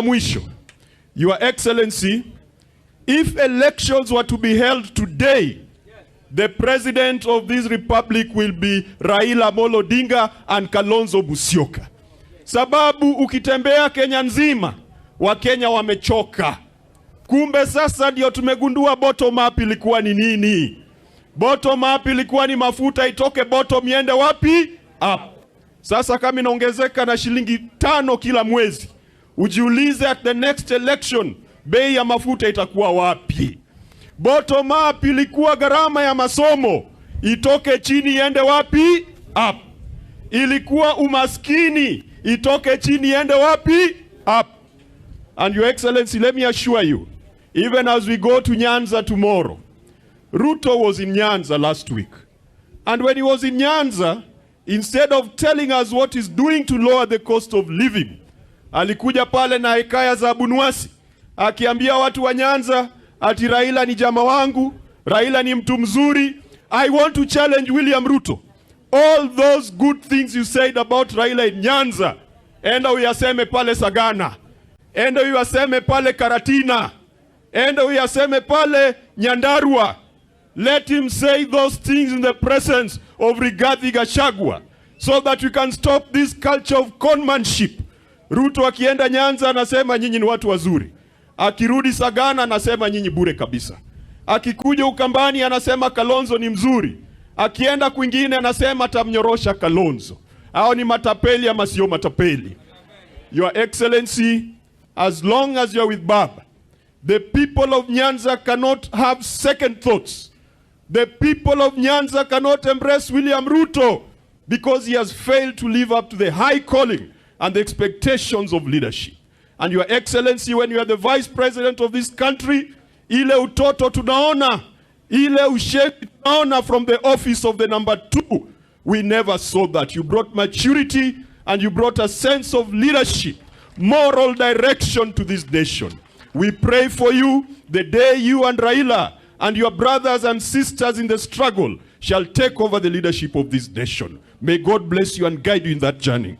Mwisho, Your Excellency, if elections were to be held today, the president of this republic will be Raila Amolo Odinga and Kalonzo Musyoka. Sababu ukitembea Kenya nzima, Wakenya wamechoka. Kumbe sasa ndio tumegundua bottom up ilikuwa ni nini. Bottom up ilikuwa ni mafuta itoke bottom iende wapi? Up. Sasa kama inaongezeka na shilingi 5 kila mwezi, ujiulize at the next election bei ya mafuta itakuwa wapi? Bottom up ilikuwa gharama ya masomo itoke chini iende wapi? Up. Ilikuwa umaskini itoke chini iende wapi? Up. And Your Excellency, let me assure you, even as we go to Nyanza tomorrow, Ruto was in Nyanza last week. And when he was in Nyanza, instead of telling us what he's doing to lower the cost of living, alikuja pale na hekaya za Abunuwasi akiambia watu wa Nyanza ati Raila ni jama wangu, Raila ni mtu mzuri. I want to challenge William Ruto. All those good things you said about Raila in Nyanza, enda uyaseme pale Sagana, enda uyaseme pale Karatina, enda uyaseme pale Nyandarua. Let him say those things in the presence of Rigathi Gachagua so that we can stop this culture of conmanship. Ruto akienda Nyanza anasema nyinyi ni watu wazuri, akirudi Sagana anasema nyinyi bure kabisa, akikuja Ukambani anasema Kalonzo ni mzuri, akienda kwingine anasema atamnyorosha Kalonzo. Hao ni matapeli ama sio matapeli? Your Excellency, as long as you are with Baba, the people of Nyanza cannot have second thoughts. The people of Nyanza cannot embrace William Ruto because he has failed to live up to the high calling and the expectations of leadership. And Your Excellency, when you are the vice president of this country, ile utoto tunaona, ile ushenzi tunaona from the office of the number two, we never saw that. You brought maturity and you brought a sense of leadership, moral direction to this nation. We pray for you the day you and Raila and your brothers and sisters in the struggle shall take over the leadership of this nation. May God bless you and guide you in that journey.